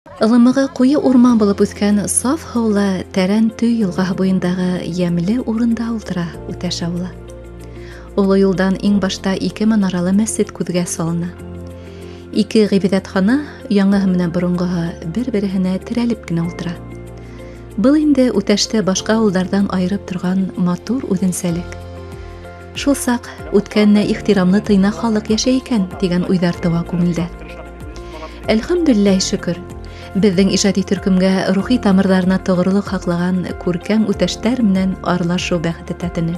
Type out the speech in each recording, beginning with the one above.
Ылымыгы куе урман булып үскән саф һаулы тәрән Төй елгаһы буендагы ямьле урында ултыра Үтәш авылы. Олы юлдан иң башта ике манаралы мәсет күзгә салына. Ике гыйбадәтхана, яңаһы менән борынгыһы, бер-береһенә терәлеп кенә ултыра. Был инде Үтәште башка авылдардан аерып торган матур үзенчәлек. Шул сак үткәненә ихтирамлы тыйнак халык яшәй икән, дигән уйлар туа күңелдә. Әлхәмдүлилләһ шөкер. Безнең иҗади төркемгә рухи тамырларына тугрылык хаклаган күркәм үтәштәр менән аралашу бәхете тәтене.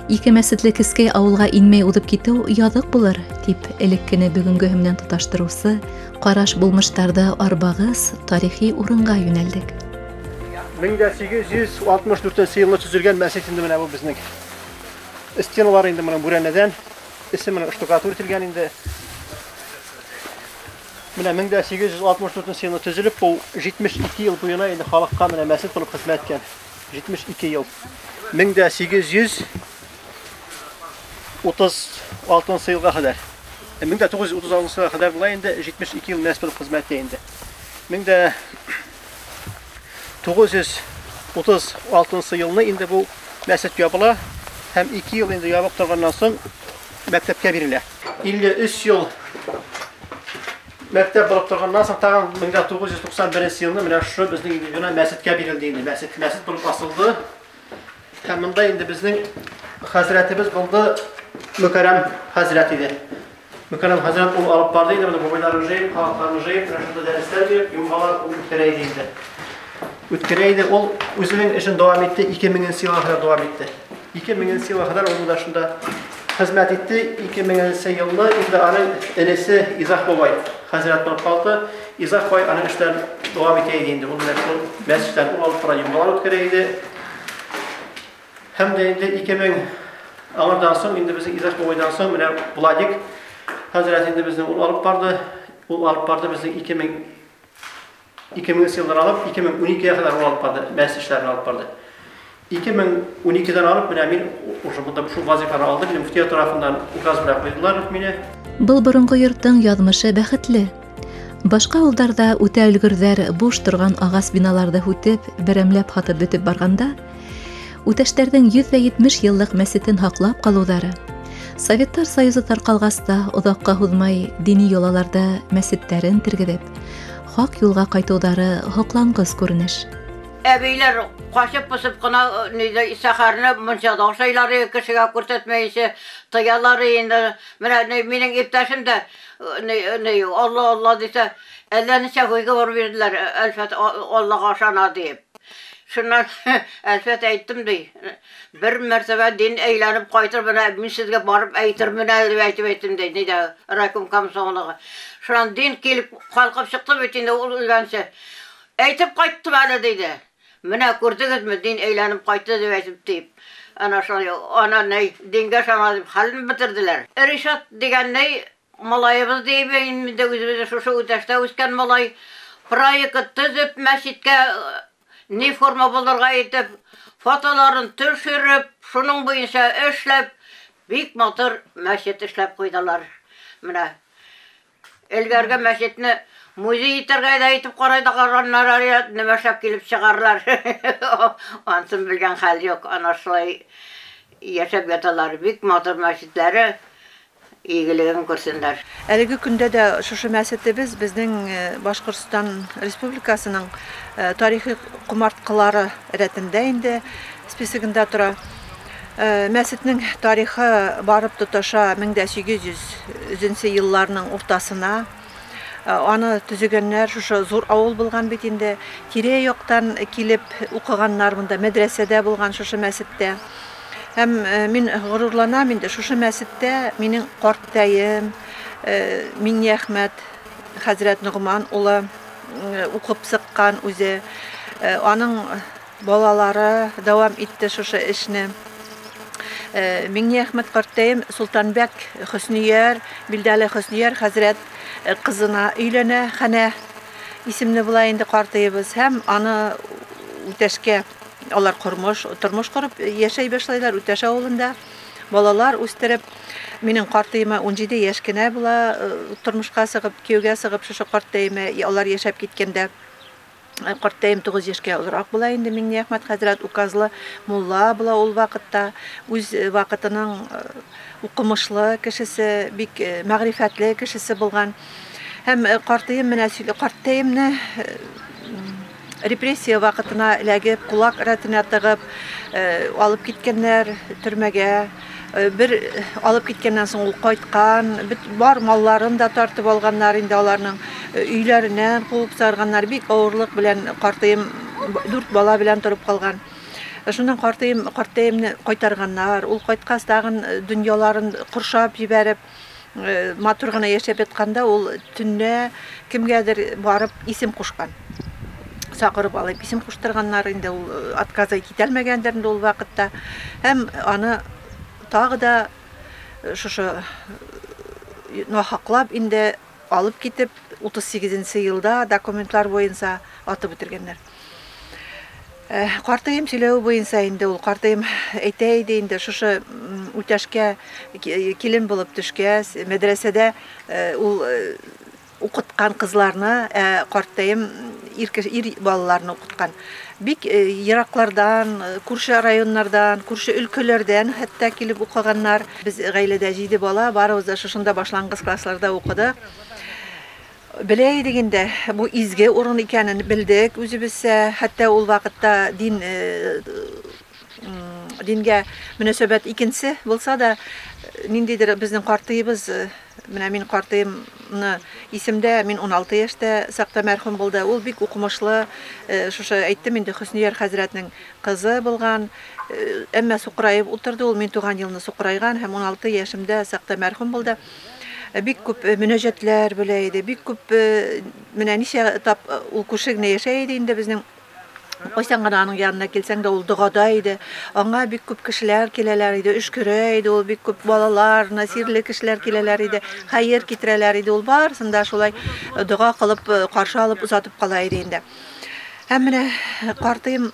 Ике мәсетле кескәй авылга инмәй узып китү язык булыр, дип элеккене бүгенге менән тоташтыручы караш булмыштарды арбагыз тарихи урынга юнәлдек. 1864 елны төзелгән мәчет инде менә бу безнең. Стеналар инде моның бүрәнәдән, эче моның штукатур ителгән инде. Менә 1864 елны төзелеп, бу 72 ел буена инде халыкка менә мәчет булып хезмәт иткән. 72 ел. 1836 елга кадәр. 1936 елга кадәр була инде 72 ел мәчет булып хезмәт итә инде. 1936 елны инде бу мәчет ябыла һәм 2 ел инде ябык торганнан соң мәктәпкә бирелә. 53 ел мәктәп булып торганнан соң тагын 1991 елны менә шушы безнең инде бина мәчеткә бирелде инде. Мәчет мәчет булып асылды. Һәм монда инде безнең хәзрәтебез булды Мөкәррәм хәзрәт иде. Мөкәррәм хәзрәт ул алып барды инде моны бабайларны җыеп, халыкларны җыеп, менә шунда дәресләр биреп, йомгалар ул үткәрә иде инде. Үткәрә иде, ул үзенең эшен дәвам итте, 2000 елга кадәр дәвам итте. 2000 елга кадәр ул монда шунда хезмәт итте. 2000 елны инде аның энесе Изах бабай хәзрәт булып калды. Изах бабай аның эшләрен дәвам итә иде инде. Ул менә шул мәчеттән ул алып бара, йомгалар үткәрә иде. Һәм дә инде 2000 аңардан соң инде безнең Изах бабайдан соң менә Владик хәзрәт инде безнең ул алып барды. Ул алып барды безнең 2000 елдан алып 2012-гә кадәр ул алып барды, мәчет эшләрен алып барды. 2012-дән алып менә мин уже монда шул вазифаны алдым. Мине мөфтият тарафыннан указ белән куйдылар мине. Был борынгы йорттың язмышы бәхетле. Башка авылдарда үтә өлгерҙәр буш торган ағас биналарҙы һүтеп, берәмләп һатып бөтөп барғанда, Үтәштәрҙең 170 йыллыҡ мәсетен һаҡлап ҡалыуҙары, Советтар Союзы тарҡалғас та оҙаҡҡа һуҙмай дини йолаларҙа мәсеттәрен тергеҙеп, хаҡ юлға ҡайтыуҙары һоҡланғыс күренеш. Әбейләр качып посып кына нидә сәхәрне мунчада ашайлар кешегә күрсәтмәйчә тыялар инде. Менә минем иптәшем дә ни Алла Алла дисә, әллә ничә выговор бирделәр, Әлфәт Аллага ышана дип. Шуннан Әлфәт әйттем ди. Бер мәртәбә дин әйләнеп кайтыр менә мин сезгә барып әйтермен әле дип әйтеп әйттем ди. Нидә райком комсомолыгы. Шуннан дин килеп калкып чыкты бит инде ул үлгәнче. Әйтеп кайттым әле диде. Менә күрдегезме, дин әйләнеп кайтты дип әйтеп дип. Ана шулай, ана ни, дингә ышана дип хәлен бетерделәр. Ришат дигән ни, малаебыз дип инде үзебезнең шушы үтәштә үскән малай проект төзеп, мәчеткә ни форма булырга итеп, фотоларын төшереп, шуның буенча эшләп, бик матур мәчет эшләп куйдылар. Менә элгәрге мәчетне музей итәргә дә итеп карай да карганнар әле, нәмә эшләп килеп чыгарлар. Ансын белгән хәл юк. Ана шулай яшәп яталар. Бик матур мәчетләре, игелеген күрсеннәр. Әлеге көндә дә шушы мәчетебез безнең Башкортстан Республикасының тарихи кумарткалары рәтендә инде списогында тора. Мәчетнең тарихы барып тоташа 1800 елларның уртасына. Аны төзегәннәр шушы зур авыл булган бит инде. Тирә-яктан килеп укыганнар монда, мәдрәсәдә булган шушы мәчеттә. Һәм мин горурланам инде шушы мәчеттә минем карттәем Миңнеәхмәт хәзрәт Ногман улы укып чыккан үзе. Аның балалары дәвам итте шушы эшне. Миңнеәхмәт карттәем Султанбәк Хөснияр, билдәле Хөснияр хәзрәт кызына өйләнә, Хәнә исемле була инде картыебыз. Һәм аны үтәшкә алар тормыш корып яшәй башлайлар Үтәш авылында. Балалар үстереп, минем картыема 17 яшь кенә була, тормышка чыгып, кияүгә чыгып, шушы картәемә алар яшәп киткәндә. Картәем 9 яшькә олырак була инде Миңнеәхмәт хәзрәт, указлы мулла була ул вакытта. Үз вакытының укымышлы кешесе, бик мәгърифәтле кешесе булган. Һәм картыем менә сөйли, картәемне репрессия вакытына эләгеп, кулак рәтенә тыгып, алып киткәннәр төрмәгә. Бер алып киткәннән соң ул кайткан, бар малларын да тартып алганнар инде аларның, өйләреннән куып чыгарганнар. Бик авырлык белән картыем 4 бала белән торып калган. Шуннан картыем, картәемне кайтарганнар. Ул кайткач тагын дөньяларын коршап җибәреп, матур гына яшәп ятканда ул төнлә кемгәдер барып исем кушкан. Чакырып алып исем куштырганнар инде, ул отказа китәлмәгәндер инде ул вакытта. Һәм аны тагы да шушы нахаклап инде алып китеп 38 елда документлар буенча атып үтергәннәр. Картыем сөйләве буенча инде ул картыем әйтә иде инде, шушы Үтәшкә килен булып төшкәч, мәдрәсәдә ул укыткан кызларны, картыем ир балаларны укыткан. Бик ераклардан, күрше районнардан, күрше өлкәләрдән хәтта килеп укыганнар. Без гаиләдә 7 бала, барыбыз да шушында башлангыч классларда укыдык. Белә идек инде, бу изге урын икәнен белдек үзебезчә. Хәтта ул вакытта дингә мөнәсәбәт икенче булса да, ниндидер безнең картыебыз, менә мин картыемны исемдә, мин 16 яшьтә сакта мәрхүм булды. Ул бик укымышлы, шушы әйттем инде, Хөснияр хәзрәтнең кызы булган, әмма сукыраеп утырды ул, мин туган елны сукырайган һәм 16 яшемдә сакта мәрхүм булды. Бик күп мөнәҗәтләр белә иде, бик күп, менә ничә этап ул күрше генә яшәй иде инде безнең. Кайчан гына аның янына килсәң дә ул догада иде. Аңа бик күп кешеләр киләләр иде, өшкерә иде ул, бик күп балалар, насирле кешеләр киләләр иде, хәер китерәләр иде. Ул барысын да шулай дога кылып, каршы алып озатып кала иде инде. Һәм менә картыем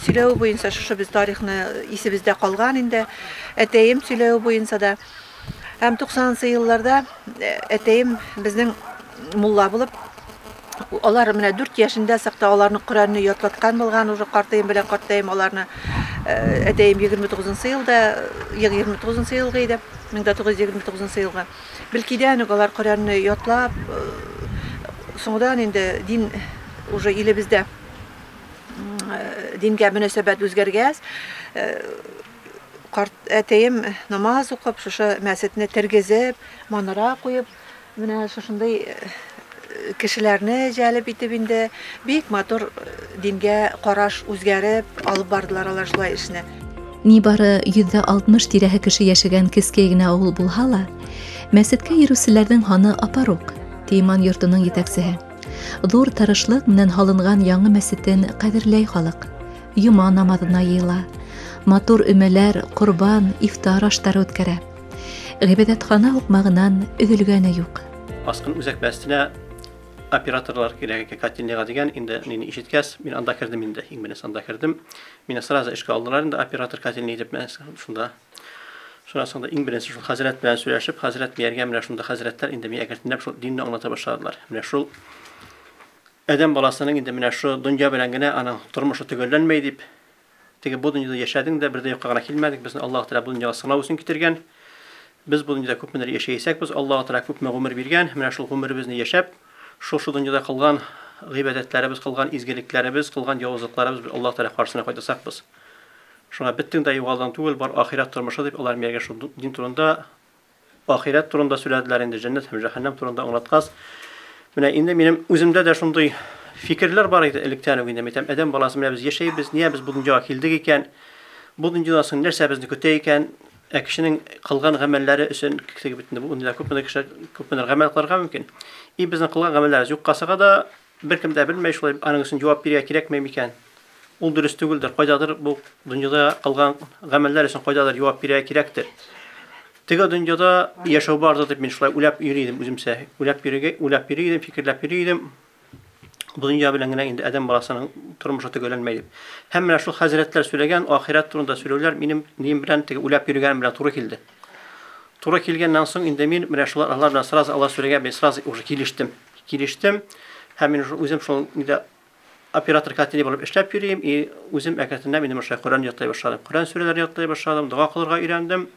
сөйләве буенча шушы без тарихны исебездә калган инде, әтәем сөйләве буенча да. Һәм 90 елларда әтәем безнең мулла булып, алар менә 4 яшендә сакта аларны Коръәнне ятлаткан булган уже картыем белән картәем аларны. Әтәем 29 елда, 29 елгы иде, 1929 елгы. Белкидән үк алар Коръәнне ятлап, соңдан инде дин уже илебездә дингә мөнәсәбәт үзгәргәч, карт әтәем намаз укып, шушы мәчетне тергезеп, манара куеп, менә шушындый кешеләрне җәлеп итеп инде бик матур дингә караш үзгәреп алып бардылар алар шулай эшне. Нибары 160 тирәһе кеше яшәгән кескәй генә авыл булһа ла, мәсеткә йөрүселәрнең һаны апарук, Тейман йортының җитәкчеһе. Зур тырышлык менән һалынган яңы мәсетен кадерләй халык. Йома намазына йыйыла. Матур өмәләр, корбан, ифтар аштары үткәрә. Гыйбадәтхана укмагынан өзелгәне юк. Аскын үзәк мәсетенә операторлар кирәк икән котельныйга дигән, инде мине ишеткәс, мин анда кердем инде, иң беренче анда кердем. Мине сразу эшкә алдылар инде оператор котельный дип, менә шунда. Шуннан соң да иң беренче шул хәзрәт белән сөйләшеп, хәзрәт мияргә менә шунда хәзрәтләр инде миңа әкренләп шул динне аңлата башладылар. Менә шул адәм баласының инде менә шу дөнья белән генә аның тормышы төгәлләнмәй дип, теге бу дөньяда яшәдең дә, бер дә юкка гына килмәдек, безне Аллаһ Тәгалә бу дөньяга сынау өчен китергән. Без бу дөньяда күпмедер яшәйсәк, без Аллаһ Тәгалә күпме гомер биргән, менә шул гомеребезне яшәп, шул дөньяда кылган гыйбадәтләребез, кылган изгелекләребез, кылган явызлыкларыбыз без Аллаһ Тәгалә каршысына кайтасакбыз. Шуңа беттең дә югалдың түгел, бар ахирәт тормышы дип алар миңа шул дин турында, ахирәт турында сөйләделәр инде, җәннәт һәм җәһәннәм турында аңлаткач. Менә инде минем үземдә дә шундый фикерләр бар иде электән үк инде. Әйтәм, адәм баласы менә без яшәйбез, нигә без бу дөньяга килдек икән? Бу дөньядан соң нәрсә безне көтә икән? Ә кешенең кылган гамәлләре өчен теге бит инде бу дөньяда күпмедер кеше күпмедер гамәл кылырга мөмкин. И безнең кылган гамәлләребез юкка чыга да, беркем дә белмәй, шулай аның өчен җавап бирергә кирәкме микән? Ул дөрес түгелдер. Кайдадыр бу дөньяда кылган гамәлләр өчен кайдадыр җавап бирергә кирәктер. Теге дөньяда яшәү бардыр дип мин шулай уйлап йөри идем үземчә. Уйлап йөри, уйлап йөри идем, фикерләп йөри идем. Бу дөнья белән генә инде адәм баласының тормышы төгәлләнмәй дип. Һәм менә шул хәзрәтләр сөйләгән ахирәт турында сөйләүләр минем нием белән теге уйлап йөргәнем белән туры килде. Туры килгәннән соң инде мин менә шулар алар белән сразу алар сөйләгән мин сразу уже килештем. Килештем һәм мин уже үзем шул нидә оператор котельный булып эшләп йөрим и үзем әкрәтеннән минем шулай Коръән ятлый башладым. Коръән сүрәләре ятлый башладым, дога кылырга өйрәндем.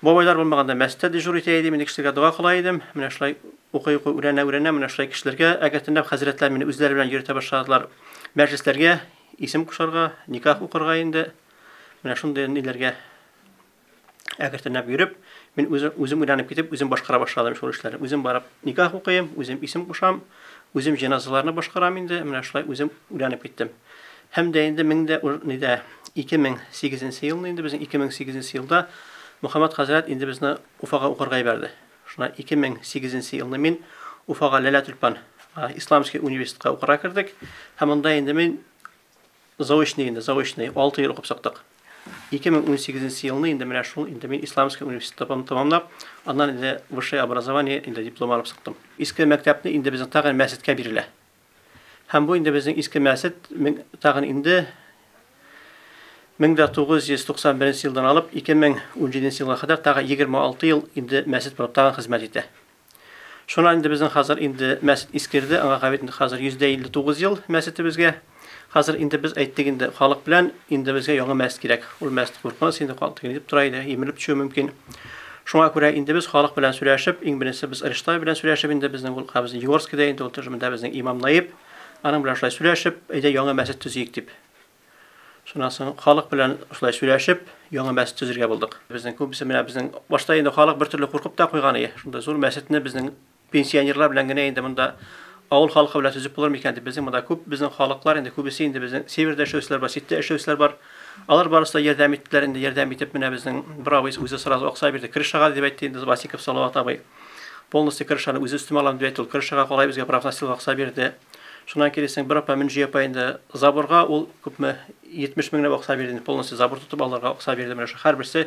Бабайлар булмаганда мәчеттә дежур итә идем, инде кешеләргә дога кыла идем. Менә шулай укый-укый өйрәнә-өйрәнә менә шулай кешеләргә әкрәтенләп хәзрәтләр мине үзләре белән йөртә башладылар. Мәҗлесләргә исем кушарга, никах укырга инде. Менә шундый ниләргә әкрәтенләп йөреп, мин үзем өйрәнеп китеп, үзем башкара башладым шул эшләрне. Үзем барып никах укыйм, үзем исем кушам, үзем җеназаларны башкарам инде. Менә шулай үзем өйрәнеп киттем. Һәм дә инде мең дә нидә 2008 елны инде безнең 2008 елда Мөхәммәд хәзрәт инде безне Уфага укырга җибәрде. Шуна 2008 елны мин Уфага Ләлә Тюльпан Исламский университетка укырга кердек. Һәм монда инде мин заочный инде, заочный 6 ел укып чыктык. 2018 елны инде менә шул инде мин Исламский университетны тәмамлап, аннан инде высшее образование инде диплом алып чыктым. Иске мәктәпне инде безнең тагын мәчеткә бирелә. Һәм бу инде безнең иске мәчет тагын инде 1991 елдан алып 2017 елга кадәр тагы 26 ел инде мәчет булып тагын хезмәт итә. Шуннан инде безнең хәзер инде мәчет искерде, аңа кабит инде хәзер 159 ел мәчетебезгә. Хәзер инде без әйттек инде халык белән инде безгә яңа мәчет кирәк. Ул мәчет куркыныч инде халык дип тора иде, имелеп төшүе мөмкин. Шуңа күрә инде без халык белән сөйләшеп, иң беренче без Риштай белән сөйләшеп инде безнең ул безнең Егорскийда инде ул монда безнең имам наиб, аның белән шулай сөйләшеп, әйдә яңа мәчет төзик дип. Шуннан соң халык белән шулай сөйләшеп, яңа мәчет төзергә булдык. Безнең күбесе менә безнең башта инде халык бер төрле куркып та куйган иде. Шунда зур мәчетне безнең пенсионерлар белән генә инде монда авыл халкы белән төзеп булыр микән дип безнең монда күп безнең халыклар инде күбесе инде безнең севердә эшләүчеләр бар, читтә эшләүчеләр бар. Алар барысы да ярдәм иттеләр инде, ярдәм итеп менә безнең бер абый үзе сразу акча бирде. Крышага дип әйтте инде Васиков Салават абый. Полностью крышаны үзе өстемә алам дип әйтте. Ул крышага калай безгә профнастил акча бирде. Шуннан килесең бер апа Мөнҗия апа инде заборга ул күпме 70 меңләп акча бирде инде полностью забор тотып алырга акча бирде. Менә шу һәрберсе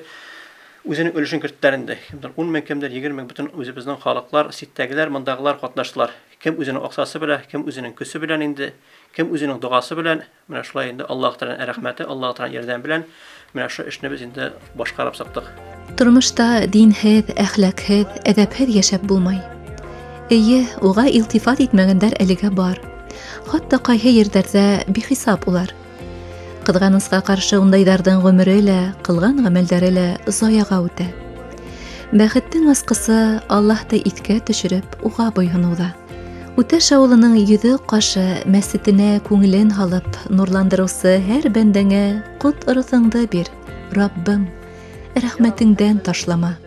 үзенең өлешен керттеләр инде. Кемдер 10 мең, кемдер 20 мең, бөтен үзебезнең халыклар, читтәгеләр, мондагылар катнаштылар. Кем үзенең акчасы белән, кем үзенең көсе белән инде, кем үзенең догасы белән, менә шулай инде Аллаһ Тәгаләнең рәхмәте, Аллаһ Тәгаләнең ярдәме белән менә шу эшне без инде башкарып чыктык. Тормышта динһез, әхлакһез, әдәпһез яшәп булмай. Эйе, уга илтифат итмәгәндәр әлегә бар. Хатта кайһы ерләрдә бихисап улар. Кызганыска каршы ундайларның гомере лә, кылган гамәлләре лә заяга үтә. Бәхеттең аскысы Аллаһты иткә төшереп, уга буйһынуда. Үтәш авылының йөзе кашы мәсетенә күңелен һалып, нурландырыусы һәр бәндәңә кот ырыҫыңды бир, Раббым, рәхмәтеңдән ташлама.